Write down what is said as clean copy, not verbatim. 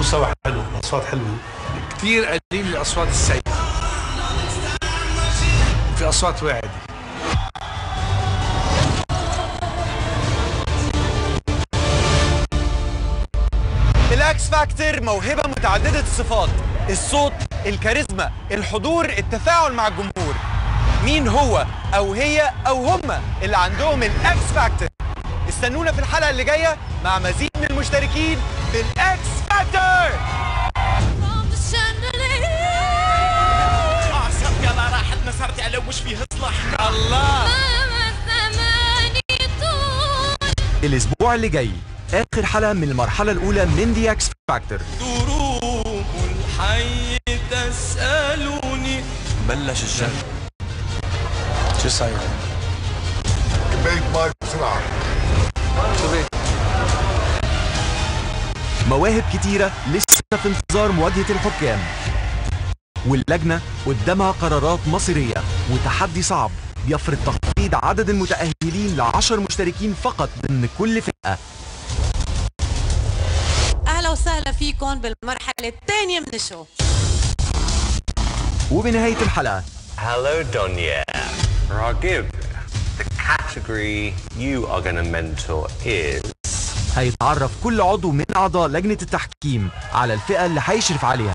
مستوى حلو، اصوات حلوة. كثير قليل الاصوات السيئة. في اصوات واعده. ال X Factor موهبة متعددة الصفات، الصوت، الكاريزما، الحضور، التفاعل مع الجمهور. مين هو او هي او هم اللي عندهم ال X Factor؟ استنونا في الحلقة اللي جاية مع مزيد من المشتركين في ال X Factor. يلا راحت نصرتي على وش فيه صلحنا. الله. الاسبوع اللي جاي اخر حلقة من المرحلة الاولى من The X Factor. دروب الحي تسالوني. بلش الجد. شو صاير؟ كبايه مي بسرعة. مواهب كتيرة لسه في انتظار مواجهة الحكام، واللجنة قدامها قرارات مصيرية وتحدي صعب بيفرض تخفيض عدد المتأهلين ل10 مشتركين فقط ضمن كل فئة. أهلا وسهلا فيكم بالمرحلة الثانية من الشو. وبنهاية الحلقة Hello Donya. Raghib, the category you are gonna mentor is. هيتعرف كل عضو من أعضاء لجنة التحكيم على الفئة اللي هيشرف عليها.